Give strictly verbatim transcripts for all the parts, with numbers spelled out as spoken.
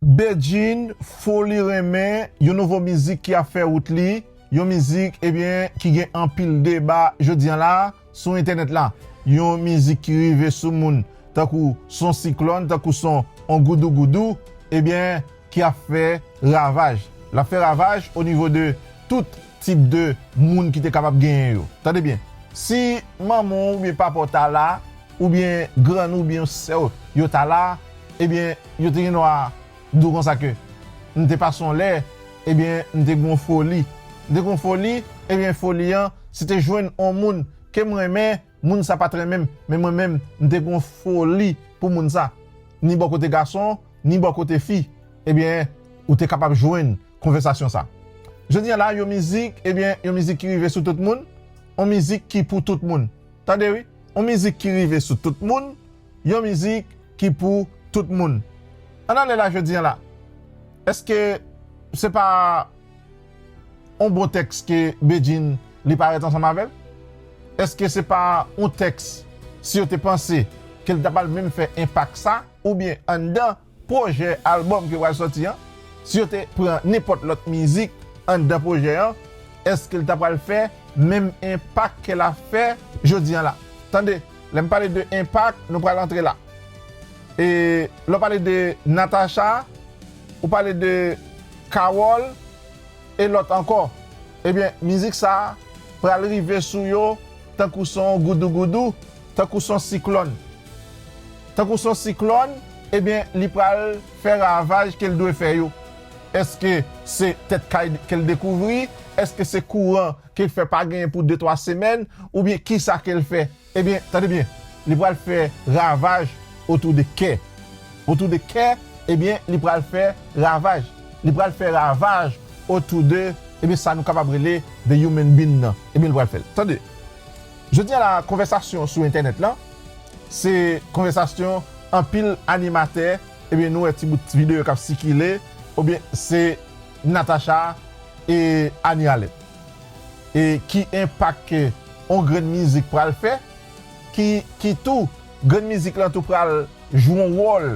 Bedjine Foli renmen yon nouvo mizik ki ap fè wout li, yon mizik, ebyen, ki gen anpil deba jodi a la sou entènèt la. Yon mizik ki rive sou moun tankou s on siklòn, tankou s on, on goudougoudou, ebyen, ki ap fè ravaj. L ap fè ravaj o nivo de tout tip de moun ki te kapab genyen yo. Tande byen, si manman w oubyen papa w ta la, oubyen grann ou oubyen sè w yo ta la, ebyen, yo te gen dwa di w konsa ke m te pase yon lè, ebyen, m te gen yon foli. M te gen yon foli, ebyen, foli an, se te jwenn yon moun ke m renmen, moun sa pa t renmen m, men mwen menm, m te gen yon foli pou moun sa. Ni bò kote gason, ni bò kote fi, ebyen, ou te kapab jwenn konvèsasyon sa. Jodi a la, yon mizik, ebyen, yon mizik ki rive sou tout moun, yon mizik ki pou tout moun. Tande wi, yon mizik ki rive sou tout moun, yon mizik ki pou tout moun. Ann ale la jodi a la. Èske se pa yon bon tèks ke Bedjine li parèt ansanm avè l? Èske se pa yon tèks, si yo te panse ke l ta pral menm fè enpak sa, oubyen anndan pwojè albòm ke pral sòti an, si yo te pran nenpòt lòt mizik anndan pwojè an, èske l ta pral fè menm enpak ke l ap fè jodi a la? Tande, lè m pale de enpak, nou pral antre la. E lè w pale de Natacha, ou pale de Carole, e lòt ankò. Ebyen, mizik sa a pral rive sou yo tankou s on goudougoudou, tankou s on siklòn. Tankou s on siklòn, ebyen, li pral fè ravaj ke l dwe fè yo. Èske se tèt kay ke l dekouvri? Èske se kouran ke l fè pa genyen pou de twa semèn? Oubyen kisa ke l fè? Ebyen, tande byen, li pral fè ravaj otou de kè. Otou de kè, ebyen, li pral fè ravaj. Li pral fè ravaj otou de, ebyen, sa nou kapab rele the human being nan. Ebyen, li pral fè l. Tande. Jodi a la, konvèsasyon sou entènèt lan, se konvèsasyon anpil animatè, ebyen, nou wè ti bout videyo k ap sikile, oubyen se Natacha e Annie Allen. E ki enpak ke on grenn mizik pral fè, ki, ki tou, grenn mizik lan tou pral jwe on wòl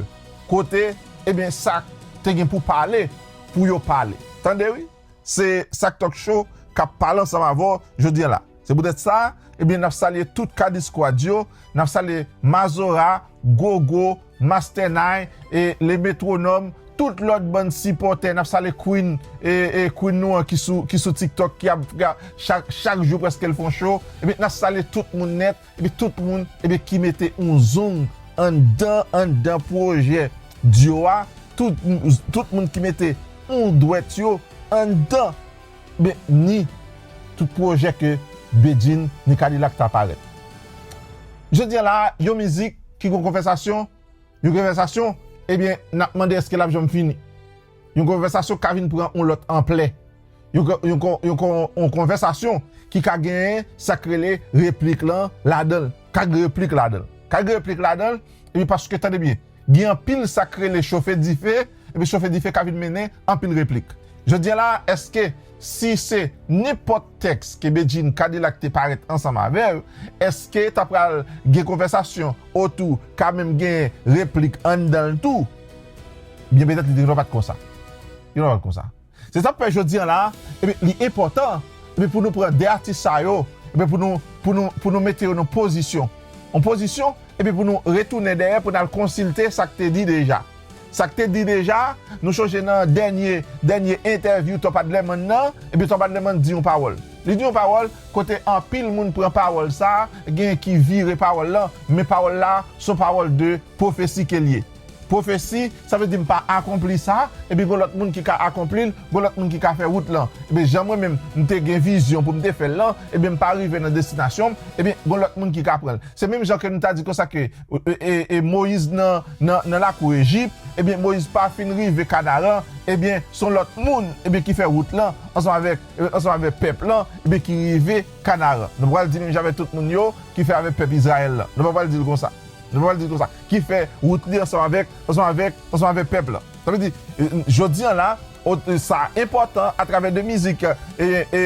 kote, ebyen, sa k te gen pou pale, pou yo pale. Tande wi, se Sak Talk Show k ap pale ansanm avè w jodi a la. Se poutèt sa, ebyen, n ap salye tout Kadi Squad yo, n ap salye Mazora, Gogo, Master Nine, e Le Métronome, tout lòt bann sipòtè, n ap salye Queen, e, e Queen nou an ki sou, ki sou TikTok, ki ap, chak, chak jou prèske l fè on show. Ebyen, n ap salye tout moun nèt, ebyen, tout moun, ebyen, ki mete on zong anndan, anndan pwojè Dio a, tout, tout moun ki mete on dwèt yo anndan, ebyen, ni tout pwojè ke Bedjine ni Kadilak ta parèt. Jodi a la, yon mizik ki gon konvèsasyon, yon konvèsasyon, ebyen, n ap mande èske l ap janm fini. Yon konvèsasyon ka vin pran yon lòt anplè. Yon, yon, yon, yon, yon konvèsasyon ki ka genyen sa k rele replik lan ladan l. Ka gen replik ladan l. Ka gen replik ladan l, epi paske, tande byen, gen anpil sa k rele chofe dife, epi chofe dife ka vin mennen anpil replik. Jodi a la, èske si se nenpòt tèks ke Bedjine Kadilak te parèt ansanm avè l, èske ta pral gen konvèsasyon otou, ka menm gen replik anndan l tou? Byen petèt li te gen dwa pa t konsa. Li te gen dwa pa t konsa. Se sa k fè jodi a la, epi li enpòtan, epi pou nou pran de atis sa yo, epi pou nou, pou nou, pou nou mete yo nan pozisyon. Yon pozisyon, epi pou nou retounen dèyè, pou n al konsilte sa k te di deja. Sa k te di deja, nou chonje nan dènye, dènye entèvyou Top Adlerman nan, epi Top Adlerman di yon pawòl. Li di yon pawòl, kote anpil moun pran pawòl sa, genyen ki vire pawòl lan, men pawòl la, se yon pawòl de pwofesi ke l ye. Pwofesi, sa vle di m pa akonpli sa, epi gon lòt moun ki ka akonpli l, gon lòt moun ki ka fè wout lan. Epi jan mwen menm, m te gen vizyon pou m te fè l lan, ebyen m pa rive nan destinasyon m, ebyen gon lòt moun ki ka pran l. Se menm jan ke nou ta di konsa ke, e, e, e Moyiz nan, nan, nan lakou Ejip, ebyen Moyiz pa fin rive Kanaran, ebyen se yon lòt moun, ebyen ki fè wout lan, ansanm avèk, e, ansanm avèk pèp lan, ebyen ki rive Kanaran. Nou pa pral di menm jan avèk tout moun yo ki fè avèk pèp Izrayèl lan. Nou pa pral di l konsa. Nou pa pral di l konsa. Ki fè wout li ansanm avèk, ansanm avèk, ansanm avèk pèp lan. Sa vle di, e, jodi a la, o, e, sa enpòtan atravè de mizik, e, e,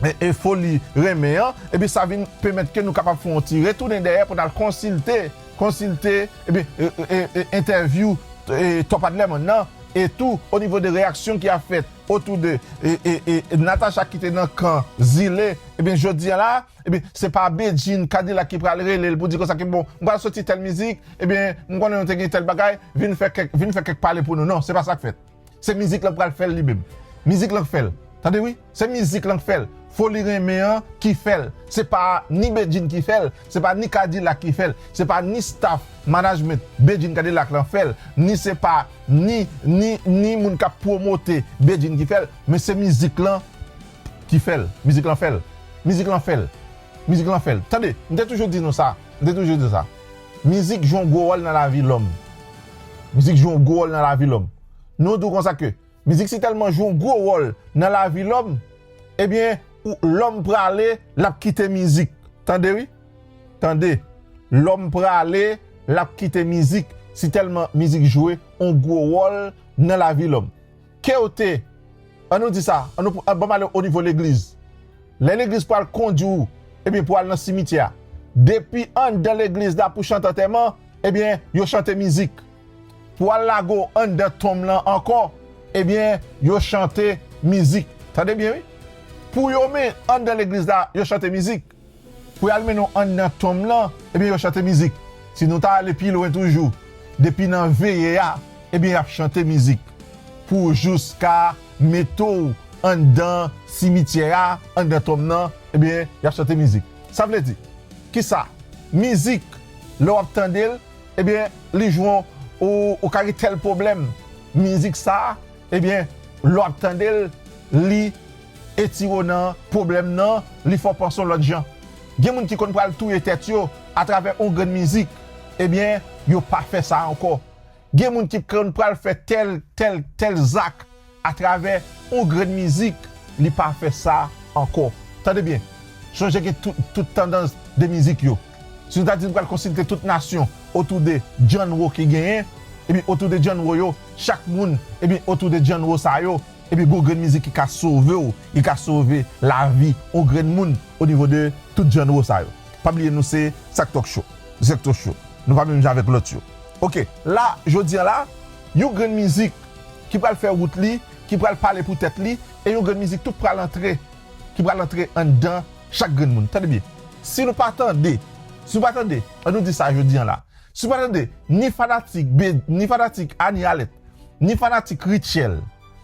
e, e Foli renmen an, epi sa vin pèmèt ke nou kapab fè yon ti retounen dèyè pou n al konsilte, konsilte, epi, e, e, e, entèvyou e, Top Adlerman nan, e tou o nivo de reyaksyon ki ap fèt otou de e, e, e, Natacha ki te nan kan Zile, ebyen, jodi a la, ebyen, se pa Bedjine Kadilak ki pral rele l pou di konsa ke, bon, m pral soti tèl mizik, ebyen, m konnen nou te gen tèl bagay, vin fè kèk, vin fè kèk pale pou nou. Non, se pa sa k fèt. Se mizik lan k pral fè l li menm. Mizik lan k fè l. Tande wi, se mizik lan k fè l. Foli Renmen an ki fè l. Se pa ni Bedjine ki fè l, se pa ni Kadilak ki fè l, se pa ni staff management Bedjine Kadilak lan fè l, ni se pa ni, ni, ni moun k ap pwomote Bedjine ki fè l, men se mizik lan ki fè l. Mizik lan fè l. Mizik lan fè l. Mizik lan fè l. Tande, m te toujou di nou sa. M te toujou di nou sa. Mizik jwe yon gwo wòl nan lavi lòm. Mizik jwe yon gwo wòl nan lavi lòm. Nou di w konsa ke mizik si tèlman jwe yon gwo wòl nan lavi lòm, ebyen, ou, lòm prale, l ap kite mizik. Tande wi. Tande. Lòm prale, l ap kite mizik. Si tèlman mizik jwe yon gwo wòl nan lavi lòm. Ke w te, an nou di sa, an nou, an, ban m ale o nivo legliz. Lè legliz pral kondui w, ebyen, pou al nan simityè a. Depi anndan legliz la pou chante antèman, ebyen, yo chante mizik. Pou al lage w anndan tonm lan ankò, ebyen, yo chante mizik. Tande byen, wi. Pou yo men anndan legliz la, yo chante mizik. Pou y al mennen w anndan tonm lan, ebyen, yo chante mizik. Si nou ta ale pi lwen toujou, depi nan veye a, ebyen, y ap chante mizik. Pou jiska mete w anndan simityè a, anndan tonm nan, ebyen, y ap chante mizik. Sa vle di, kisa? Mizik, lè w ap tande l, ebyen, li jwe yon, ou, ou ka gen tèl pwoblèm. Mizik sa a, ebyen, lè w ap tande l, li etire w nan pwoblèm nan, li fè w panse yon lòt jan. Gen moun ki konn pral touye tèt yo atravè yon grenn mizik, ebyen, yo pa fè sa ankò. Gen moun ki konn pral fè tèl, tèl, tèl zak atravè yon grenn mizik, li pa fè sa ankò. Tande byen, sonje ke tout, tout tandans de mizik yo. Si nou ta di nou pral konsilte tout nasyon otou de janro ki genyen, ebyen, otou de janro yo, chak moun, ebyen, otou de janro sa yo, ebyen, gon grenn mizik ki ka sove w, ki ka sove lavi yon grenn moun o nivo de tout janro sa yo. Pa bliye nou se Sak Talk Show. Sak Talk Show. Nou pa menm jan avèk lòt yo. Oke, la, jodi a la, yon grenn mizik ki pral fè wout li, ki pral pale pou tèt li, e yon grenn mizik tou pral antre, ki pral antre anndan chak grenn moun. Tande byen. Si nou pa tande, si nou pa tande, an nou di sa jodi a la. Si nou pa tande, ni fanatik, ni fanatik Anie Alerte, ni fanatik Rutshelle,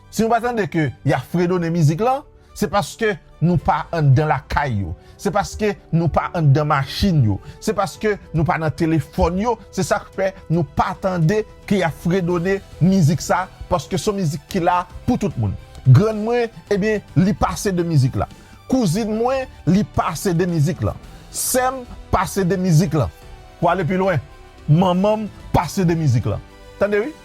si nou pa tande ke y ap fredone mizik lan, se paske nou pa anndan lakay yo. Se paske nou pa anndan machin yo. Se paske nou pa nan telefòn yo. Se sa k fè nou pa tande ke y ap fredone mizik sa, paske se yon mizik ki la pou tout moun. Grann mwen, ebyen, li pase de mizik la. Kouzin mwen, li pase de mizik lan. Sè m pase de mizik lan. Pou ale pi lwen, manman m pase de mizik lan. Tande wi.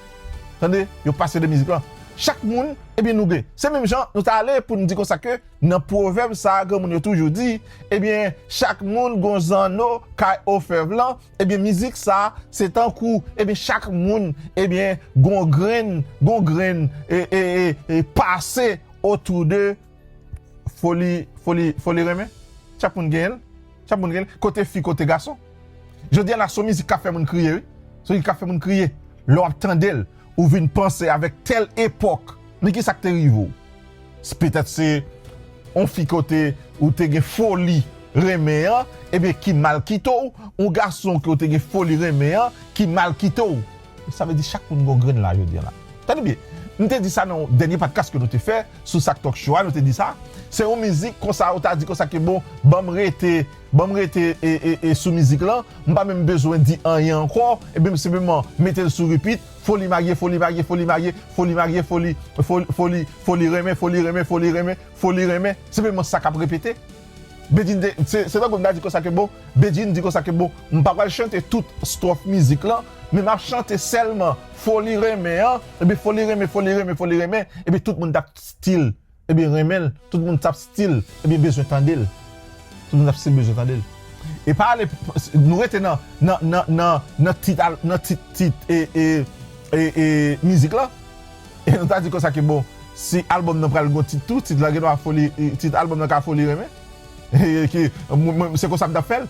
Tande, yo pase de mizik lan. Chak moun, ebyen, nou gen. Se menm jan nou ta ale pou n di konsa ke nan pwovèb sa a, granmoun yo toujou di, ebyen, chak moun gon zanno kay ofèv lan, ebyen, mizik sa a, se tankou, ebyen, chak moun, ebyen, gon grenn, gon grenn, e, e, e, e pase otou de foli, foli, foli renmen. Chak moun genyen l. Chak moun genyen l. Kote fi, kote gason. Jodi a la, se yon mizik k ap fè moun kriye, wi. Se yon mizik k ap fè moun kriye. Lè w ap tande l, ou vin panse avèk tèl epòk. Men ki sa k te rive w? S-, petèt se yon fi kote ou te gen foli renmen an, ebyen ki mal kite w, yon gason ke w te gen foli renmen an, ki mal kite w. Sa vle di chak moun gon grenn la jodi a la. Tande byen, m te di sa nan yon dènye podcast ke nou te fè sou Sak Talk Show a, nou te di sa. Se yon mizik konsa, ou ta di konsa ke bon, ban m rete, ban m rete e, e, e sou mizik lan, m pa menm bezwen di anyen ankò, ebyen m senpleman mete l sou repeat, foli marye, foli marye, foli marye, foli marye, foli, foli, foli, foli renmen, foli renmen, foli renmen, foli renmen, senpleman sa k ap repete. Bedjine te, se, se tankou m ta di konsa ke bon, Bedjine di konsa ke bon, m pa pral chante tout stwòf mizik lan, men m ap chante sèlman foli renmen an, ebyen foli renmen, foli renmen, foli renmen, ebyen tout moun t ap still, ebyen renmen l, tout moun t ap still, ebyen bezwen tande l. Tout moun t ap still bezwen tande l. E pa ale, nou rete nan, nan, nan, nan, nan tit, al-, nan tit, tit, e, e, e, e mizik lan. E nou ta di konsa ke bon, si albòm nan pral gon tit tou, tit la gen dwa foli, tit albòm nan ka foli renmen. E ki, mwen, mwen, se konsa m t ap fè l.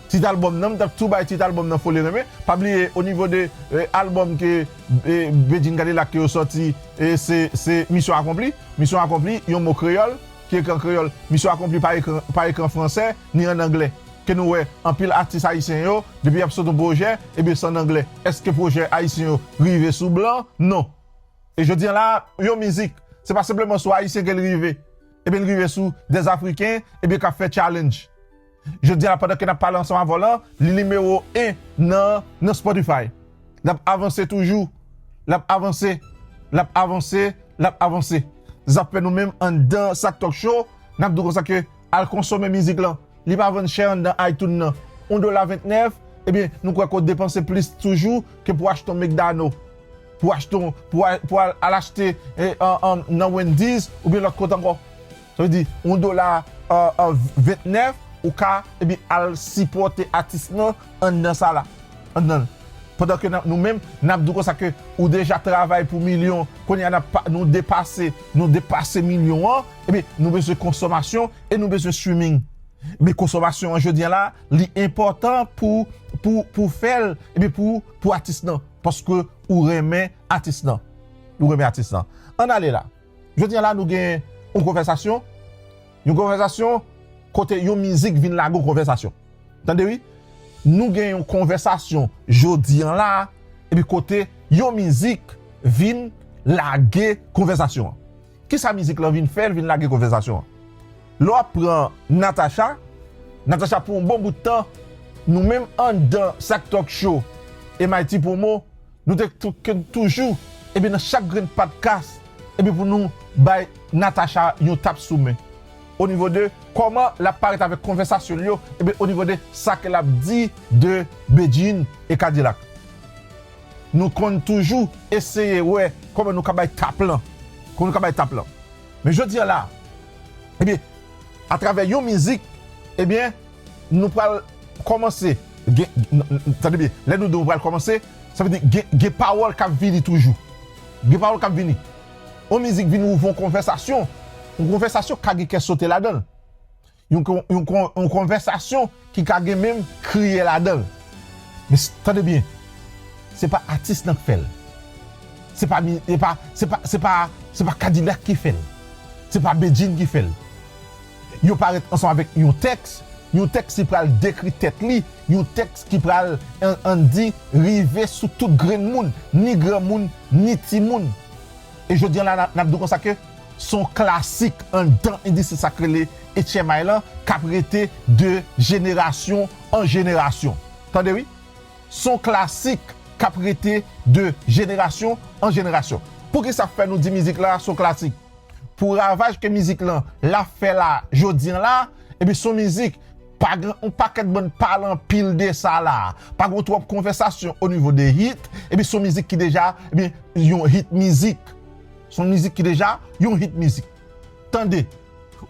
Tit albòm nan, m t ap tou bay tit albòm nan Foli Renmen. Pa bliye, o nivo de eh, albòm ke eh, Bedjine Cadillac ke yo sòti, eh, se, se Misyon Akonpli. Misyon Akonpli, yon mo kreyòl, ki ekri an kreyòl. Misyon Akonpli pa ekri, pa ekri an fransè, ni an anglè. Ke nou wè, anpil atis ayisyen yo, depi y ap sot yon pwojè, ebyen, se an anglè. Èske pwojè ayisyen yo rive sou blan? Non. E jodi a la, yon mizik, se pa senpleman sou ayisyen ke l rive. Ebyen, l rive sou dèzafriken, ebyen, k ap fè challenge. Jodi a la, pandan ke n ap pale ansanm avè w la, li nimewo en nan, nan Spotify. L ap avanse toujou. L ap avanse. L ap avanse. L ap avanse. Zafè nou menm anndan Sak Talk Show, n ap di w konsa ke al konsome mizik lan. Li pa vann chè anndan iTunes nan. Yon dola ventnèf, ebyen, nou kwè ke w depanse plis toujou ke pou achte yon McDonald. Pou achte yon, pou al, pou al, al achte eh, an, an, nan Wendy's oubyen lòt kote ankò. Sa vle di, yon dola eh, eh, ventnèf, ou ka, ebyen, al sipòte atis lan anndan sa la. Anndan l. Pandan ke n ap, nou menm, n ap di w konsa ke ou deja travay pou milyon, kounye a n ap pa, nou depase, nou depase milyon an, ebyen, nou bezwen konsomasyon e nou bezwen streaming. Men konsomasyon an jodi a la, li enpòtan pou, pou, pou fè l, ebyen, pou, pou atis lan. Paske ou renmen atis lan. Ou renmen atis lan. Ann ale la. Jodi a la, nou gen yon konvèsasyon. Yon konvèsasyon kote yon mizik vin lage yon konvèsasyon. Tande wi. Nou gen yon konvèsasyon jodi a la, epi kote yon mizik vin lage konvèsasyon an. Kisa mizik lan vin fè? L vin lage konvèsasyon an. Lè w ap pran Natacha, Natacha pou yon bon bout tan, nou menm anndan Sak Talk Show, M I T Promo, nou te tou-, ke toujou, ebyen, nan chak grenn podcast, ebyen, pou nou bay Natacha yon tap sou men. O nivo de kòman l ap parèt avèk konvèsasyon l yo, ebyen, o nivo de sa ke l ap di de Bedjine e Cadillac. Nou konn toujou eseye wè kòman nou ka bay tap lan. Kòman nou ka bay tap lan. Men jodi a la, ebyen, atravè yon mizik, ebyen, nou pral kòmanse. Gen, n-, n-, tande byen, lè nou di nou pral kòmanse, sa vle di gen, gen pawòl k ap vini toujou. Gen pawòl k ap vini. Yon mizik vin ouvri yon konvèsasyon. Yon konvèsasyon ka gen kè sote ladan l. Yon, kon-, yon, kon-, yon konvèsasyon ki ka gen menm kriye ladan l. Men s-, tande byen, se pa atis lan k fè l. Se pa, mi- e pa, se pa, se pa, se pa Cadillac ki fè l. Se pa Bedjine ki fè l. Yo parèt ansanm avèk yon tèks, yon tèks ki pral dekri tèt li, yon tèks ki pral, an, ann di, rive sou tout grenn moun, ni granmoun, ni timoun. E jodi a la, n ap, n ap di w konsa ke se yon klasik anndan endistri sa k rele H M I lan, k ap rete de jenerasyon an jenerasyon. Tande wi, se yon klasik k ap rete de jenerasyon an jenerasyon. Poukisa fè nou di mizik la se yon klasik? Pou ravaj ke mizik lan l ap fè la jodi a la, epi se yon mizik pa gen yon pakèt bann pale anpil de sa la. Pa gen twòp konvèsasyon o nivo de hit, epi se yon mizik ki deja, ebyen, yon hit mizik. Se yon mizik ki deja yon hit mizik. Tande,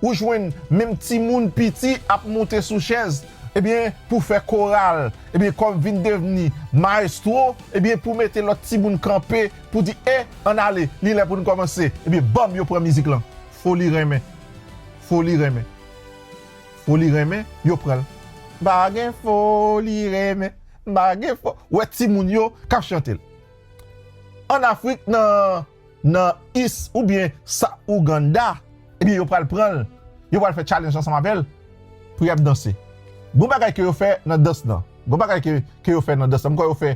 ou jwenn menm timoun piti ap monte sou chèz, ebyen, pou fè koral, ebyen, kòm vin devni mayestwo, ebyen, pou mete lòt timoun kanpe, pou di, e, ann ale, li lè pou n kòmanse. Ebyen, banm, yo pran mizik lan. Foli renmen. Foli renmen. Foli renmen, yo pran l. M pa gen foli renmen. M pa gen fo-, wè timoun yo k ap chante l. Ann Afrik, nan, nan East oubyen South Ouganda, ebyen, yo pral pran l. Yo pral fè challenge ansanm avè l pou y ap danse. Gon bagay ke yo fè nan dans lan. Gon bagay ke, ke yo fè nan dans lan. M kwè yo fè,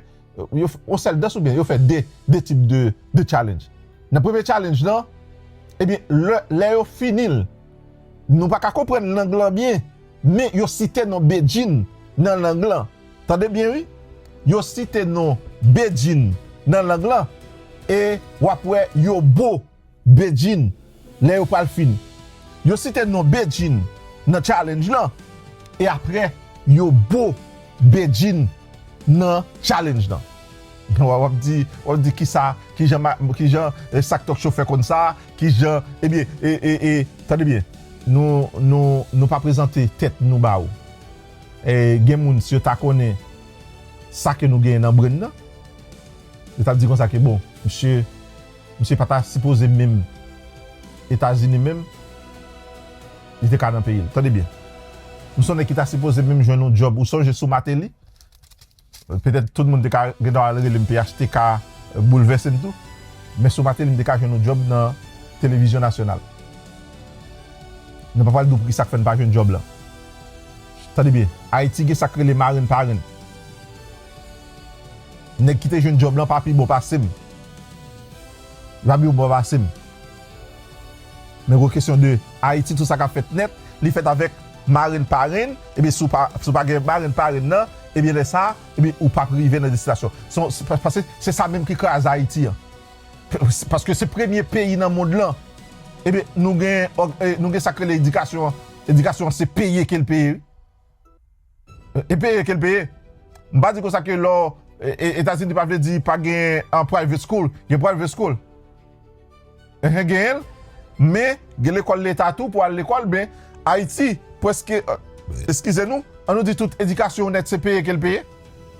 yo f-, yon sèl dans oubyen yo fè de, de tip de, de challenge. Nan premye challenge lan, ebyen, lè, lè yo fini l, nou pa ka konprann lang lan byen, men yo site non Bedjine nan lang lan. Tande byen wi. Yo site non Bedjine nan lang lan. E w ap wè yo bo Bedjine lè yo pral fini. Yo site non Bedjine nan challenge lan. E apre, yo bo Bedjine nan challenge lan. W ap, w ap di, w ap di kisa, kijan, ma- kijan eh, Sak Talk Show fè konn sa, kijan, ebyen, e, e, e, tande byen, nou, nou, nou pa prezante tèt nou ba ou. E, gen moun, si yo ta konnen sa ke nou genyen nan brenn nan, yo t ap di konsa ke, bon, misye, misye pa ta sipoze menm Etazini menm, li te ka nan peyi l. Tande byen. M se yon nèg ki ta sipoze menm jwenn yon djòb. Ou sonje sou Martelly? Petèt tout moun te ka gen dwa al rele m P H T K, boulvèse m tou. Men sou Martelly, m te ka jwenn yon djòb nan televizyon nasyonal. Nou pa pral di w poukisa k fè n pa jwenn djòb lan. Tande byen, Ayiti gen sa k rele marenn parenn. Nèg ki te jwenn djòb lan pa pi bon pase m. Li pa pi bon pase m. Men gwo kesyon de Ayiti, tout sa k ap fèt nèt, li fèt avèk marenn parenn. Ebyen, si w pa, si w pa gen marenn parenn nan, ebyen, lè sa a, ebyen, ou p ap rive nan destinasyon. Se, se, paske se sa menm ki kraze Ayiti an. Paske se premye peyi nan mond lan. Ebyen, nou gen, òg-, eh, nou gen sa k rele edikasyon an. Edikasyon an, se peye ke l peye, wi. E peye ke l peye. M pa di konsa ke lò, e, e, Etazini pa vle di pa gen, an, private school. Gen private school. Enhen, genyen l. Men, gen lekòl leta tou pou al lekòl, men Ayiti, prèske, e, eskize nou, an nou di tout edikasyon w nèt, se peye ke l peye.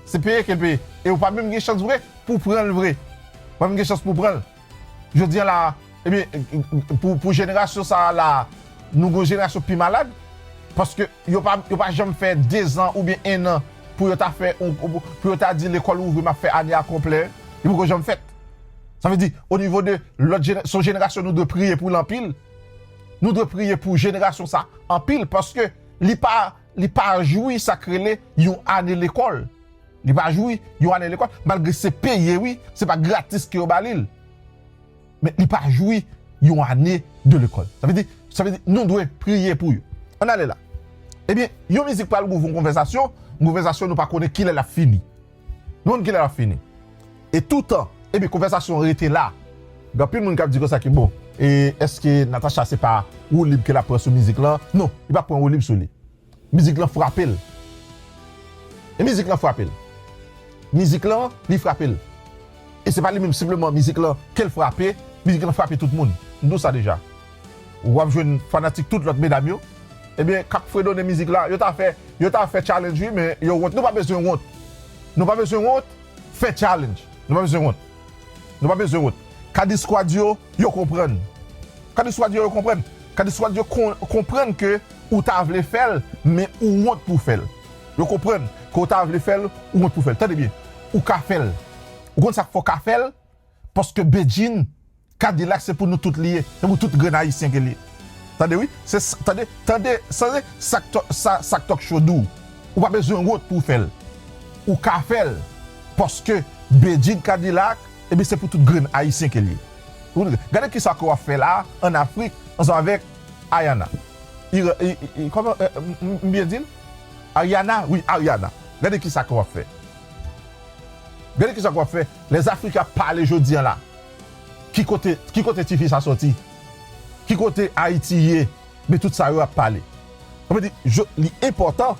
Se peye ke l peye. E ou pa menm gen chans vre pou pran l vre. Ou pa menm gen chans pou pran l. Jodi a la, ebyen, pou, pou jenerasyon sa a la, nou gon jenerasyon pi malad, paske yo pa, yo pa janm fè dezan oubyen ennan pou yo ta fè, pou yo ta di lekòl ouvri, m ap fè ane a konplè, li poko janm fèt. Sa vle di, o nivo de lòt jenè-, se yon jenerasyon nou dwe priye pou l anpil. Nou dwe priye pou jenerasyon sa anpil, paske li pa, li pa jwi sa k rele yon ane lekòl. Li pa jwi yon ane lekòl, malgre se peye, wi, se pa gratis ke yo ba li l. Men li pa jwi yon ane de lekòl. Sa vle di, sa vle di, nou dwe priye pou yo. Ann ale la. Ebyen, yon mizik pral ouvri yon konvèsasyon, yon konvèsasyon nou pa konnen kilè l ap fini. Nou konn kilè l ap fini. E toutan, ebyen, konvèsasyon an rete la. Gen anpil moun k ap di konsa ke, bon, e èske Natacha se pa woulib ke l ap pran sou mizik lan? Non, li p ap pran woulib sou li. Mizik lan frape l. E mizik lan frape l. Mizik lan, li frape l. E se pa li menm senpleman mizik lan ke l frape, mizik lan frape tout moun. M di w sa deja. W ap jwenn fanatik tout lòt medam yo. Ebyen, k ap fredonnen mizik la, yo ta fè, yo ta fè challenge wi, men yo wont. Nou pa bezwen wont. Nou pa bezwen wont, fè challenge. Nou pa bezwen wont. Nou pa bezwen wont. Kadisquad yo, yo konprann. Kadisquad yo, yo konprann. Kadisquad yo kon-, konprann ke ou ta vle fè l, men ou wont pou fè l. Yo konprann ke ou ta vle fè l, ou wont pou fè l. Tande byen, ou ka fè l. Ou konn sa k fè w ka fè l? Paske Bedjine, Kadilak, se pou nou tout li ye. Se pou tout grenn ayisyen ke li ye. Tande wi. Se s-, tande, tande, tande sa k to-, sa, sa k talk show di w. Ou pa bezwen wont pou w fè l. Ou ka fè l. Paske Bedjine Kadilak, ebyen, se pou tout grenn ayisyen ke l ye. Ou gade kisa ke w ap fè la, ann Afrik, ansanm avèk Ayana. I, i, i, kòman, eh, m, m, m byen di l? Ariana? Wi, Ariana. Gade kisa ke w ap fè. Gade kisa ke w ap fè. Lèzafriken ap pale jodi a la. Ki kote, ki kote tifi sa sòti? Ki kote Ayiti ye? Men tout sa yo ap pale. Sa vle di, je, li enpòtan.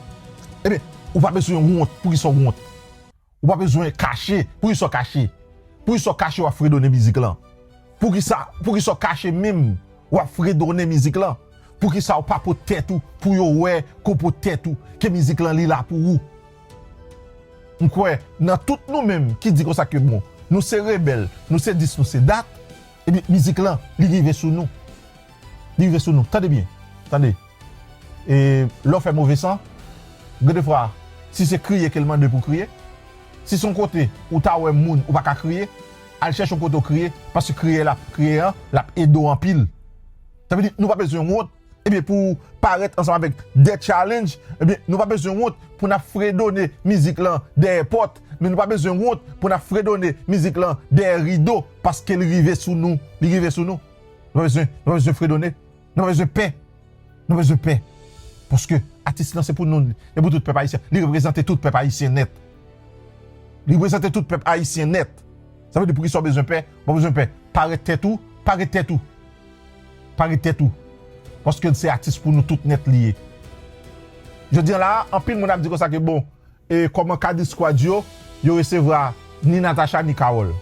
Ebyen, ou pa bezwen wont. Poukisa w wont? Ou pa bezwen kache. Poukisa w kache? Poukisa w kache w ap fredonnen mizik lan? Poukisa, poukisa w kache menm w ap fredonnen mizik lan? Poukisa w pa pot tèt ou pou yo wè ke w pot tèt ou, ke mizik lan li la pou ou? M kwè, nan tout nou menm ki di konsa ke bon, nou se rebèl, nou se dis, nou se dat, ebyen, mizik lan, li rive sou nou. Li rive sou nou. Tande byen. Tande. E lè w fè move san, gen defwa, si se kriye ke l mande pou w kriye, si se yon kote ou ta wè moun ou pa ka kriye, al chèche yon kote w kriye, paske kriye l ap kriye an, l ap ede w anpil. Sa vle di, nou pa bezwen wont, ebyen, pou parèt ansanm avèk de challenge, ebyen, nou pa bezwen wont pou n ap fredonnen mizik lan dèyè pòt, men nou pa bezwen wont pou n ap fredonnen mizik lan dèyè rido, paske li rive sou nou, li rive sou nou. Nou pa bezwen, nou pa bezwen fredonnen. Nou pa bezwen pè. Nou pa bezwen pè. Paske atis lan se pou nou, e pou tout pèp ayisyen. Li reprezante tout pèp ayisyen nèt. Li reprezante tout pèp ayisyen nèt. Sa vle di poukisa w bezwen pè? Ou pa bezwen pè. Parèt tèt ou, parèt tèt ou. Parèt tèt ou. Paske se atis pou nou tout nèt li ye. Jodi a la, anpil moun ap di konsa ke bon, e kòman Kadisquad yo, yo resevwa ni Natacha ni Carole.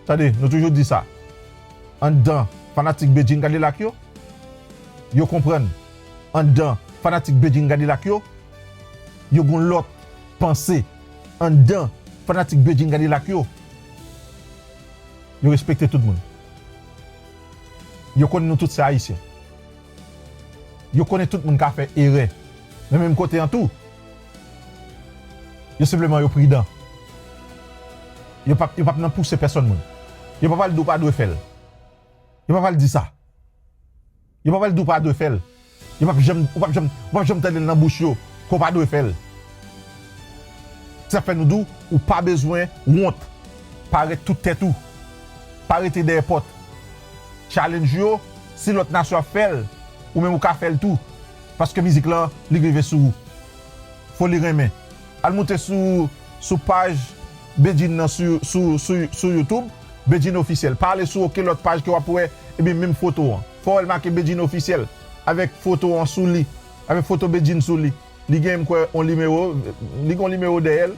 Tande, nou toujou di sa. Anndan fanatik Bedjine Kadilak yo, yo konprann. Anndan fanatik Bedjine Kadilak yo, yo gon lòt panse. Anndan fanatik Bedjine Kadilak yo, yo respekte tout moun. Yo konnen nou tout se Ayisyen. Yo konnen tout moun ka fè erè. Men menm kote an tou, yo senpleman yo pridan. Yo p ap, yo p ap nan pouse pèsonn moun. Yo p ap al di w pa dwe fè l. Yo p ap al di sa. Yo p ap al di w pa dwe fè l. Yo p ap janm, ou p ap janm, ou p ap janm tande l nan bouch yo ke w pa dwe fè l. Se sa k fè nou di w, ou pa bezwen wont. Parèt tout tèt ou. Pa rete dèyè pòt. Challenge yo, si lòt nasyon ap fè l, ou menm ou ka fè l tou. Paske mizik lan, li rive sou ou. Fò li renmen. Al moute sou, sou paj Bedjine nan sou, sou, sou, sou YouTube, Bedjine Ofisyèl. Pa ale sou okenn lòt paj ke w ap wè, ebyen, menm foto an. Fò w wè l make Bedjine Ofisyèl, avèk foto an sou li, avèk foto Bedjine sou li. Li gen, m kwè, yon nimewo, li gen yon nimewo dèyè l.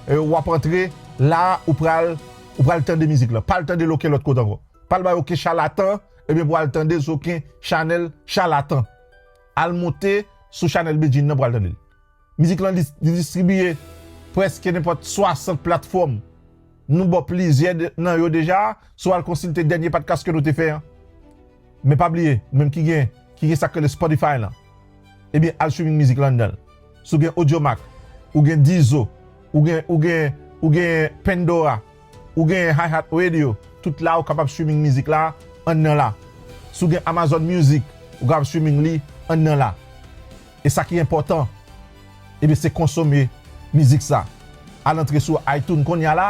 E, w ap antre la, ou pral, ou pral tande mizik lan. Pa al tande l okenn lòt kote ankò. Pa al bay okenn chalatan, ebyen, pou al tande l sou okenn chanèl chalatan. Al moute sou chanèl Bedjine nan pou al tande l. Mizik lan, li, li distribiye prèske nenpòt swasant platfòm. Nou ba w plizyè de, nan yo deja, si w al konsilte dènye podcast ke nou te fè an. Men pa bliye, ou menm ki gen, ki gen sa k rele Spotify lan, ebyen, al streaming mizik lan anndan l. Si w gen Audiomack, ou gen Deezer, ou gen, ou gen, ou gen Pandora, ou gen iHeartRadio, tout la ou kapab streaming mizik la anndan la. Si w gen Amazon Music, ou kapab streaming li anndan la. E sa ki enpòtan, ebyen, se konsome mizik sa. Al antre sou iTunes kounye a la,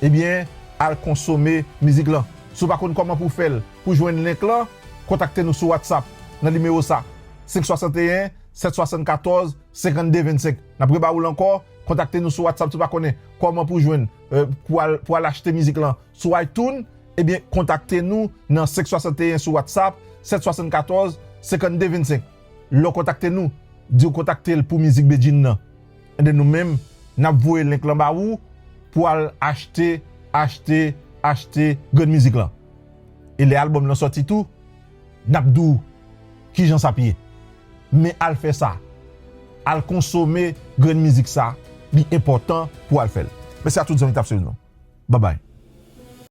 ebyen, al konsome mizik lan. Si w pa konn kòman pou w fè l, pou jwenn link lan, kontakte nou sou WhatsApp nan nimewo sa, senk swasanteyen, sèt swasannkatòz, senkannde vennsenk. N ap reba w l ankò, kontakte nou sou WhatsApp si w pa konnen kòman pou w jwenn, eh, pou al, pou al achte mizik lan sou iTunes, ebyen, kontakte nou nan senk swasanteyen sou WhatsApp, sèt swasannkatòz, senkannde vennsenk. Lè w kontakte nou, di w kontakte l pou mizik Bedjine nan. Ebyen, nou menm, n ap voye link lan ba ou pou al achte, achte, achte grenn mizik lan. E lè albòm lan sòti tou, n ap di w kijan sa ap ye. Men al fè sa. Al konsome grenn mizik sa, li enpòtan pou w al fè l. Mèsi a tout zanmi k t ap swiv nou. Babay.